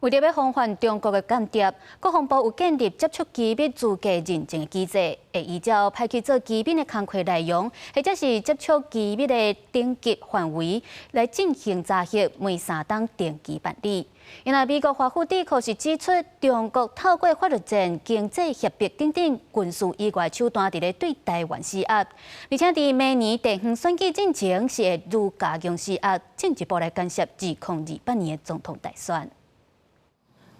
為著欲防範中國的間諜，國防部有建立接觸機密資格認證的機制，會依照派去做機密的工課內容，或者是接觸機密的等級範圍來進行查核，每3冬定期辦理。另外，美國華府智庫是指出，中國透過法律戰、經濟脅迫等等軍事以外手段，佇咧對台灣施壓，而且佇明年地方選舉進前是會愈加強施壓，進一步來干涉2028年的總統大選。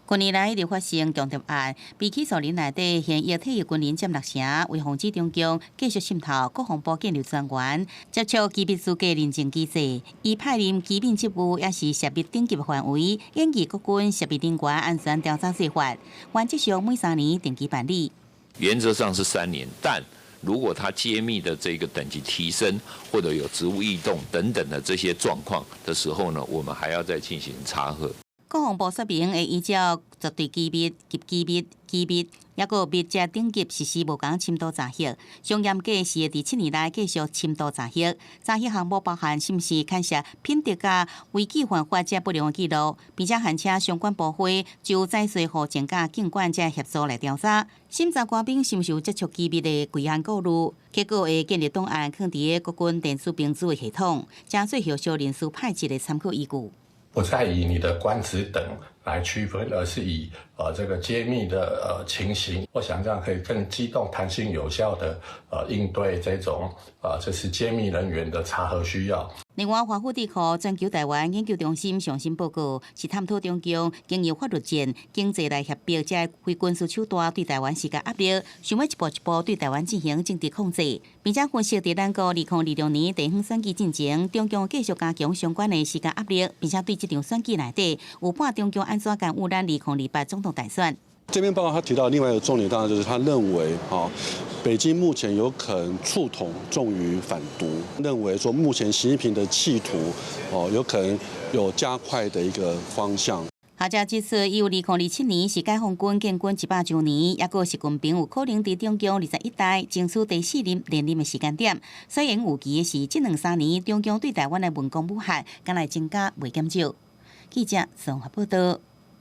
近年來一直發生共諜案，被起訴人內底現役退役軍人佔六成，為防止中共繼續滲透，國防部建立專員接觸機密資格認證機制，依派任機密職務，抑是涉密等級範圍，研擬國軍涉密人員安全調查做法，原則上每3年定期辦理。原則上是三年，但如果他揭密的這個等級提升，或者有職務異動等等的這些狀況的時候呢，我們還要再進行查核。國防部說明會依照絕對機密、極機密、機密，抑閣密這等級實施無仝深度查核。上嚴格是會佇7年內繼續深度查核。查核項目包含是毋是牽涉品德佮違紀犯法這不良記錄，並且函請相關部會就載稅戶增加警官這協助來調查。審查官兵是毋是有接觸機密的規項顧慮，結果會建立檔案，囥佇個國軍電子憑證的系統，誠做後續人事派職的參考依據。不再以你的官職等來區分，而是以這個揭密的情形，我想這樣可以更機動、彈性、有效的應對這種這是揭密人員的查核需要。另外，華府智庫全球台灣研究中心上新報告是探討中共經由法律戰、經濟來脅迫這非軍事手段對台灣施加壓力，想欲一步一步對台灣進行政治控制，並且分析佇咱國2026年地方選舉進前，中共繼續加強相關的施加壓力，並且對這場選舉內底有判中共按怎干預咱2028總統大選。這篇報告他提到另外一個重點，當然就是他認為，哈，北京目前有可能促統重於反獨，認為說目前習近平的企圖，哦，有可能有加快的一個方向。學者指出，伊有2027年是解放軍建軍100週年，抑閣習近平有可能佇中共21大爭取第四任連任的時間點，所以預期的是，這兩三年中共對台灣的文攻武嚇，敢會增加袂減少。記者綜合報道。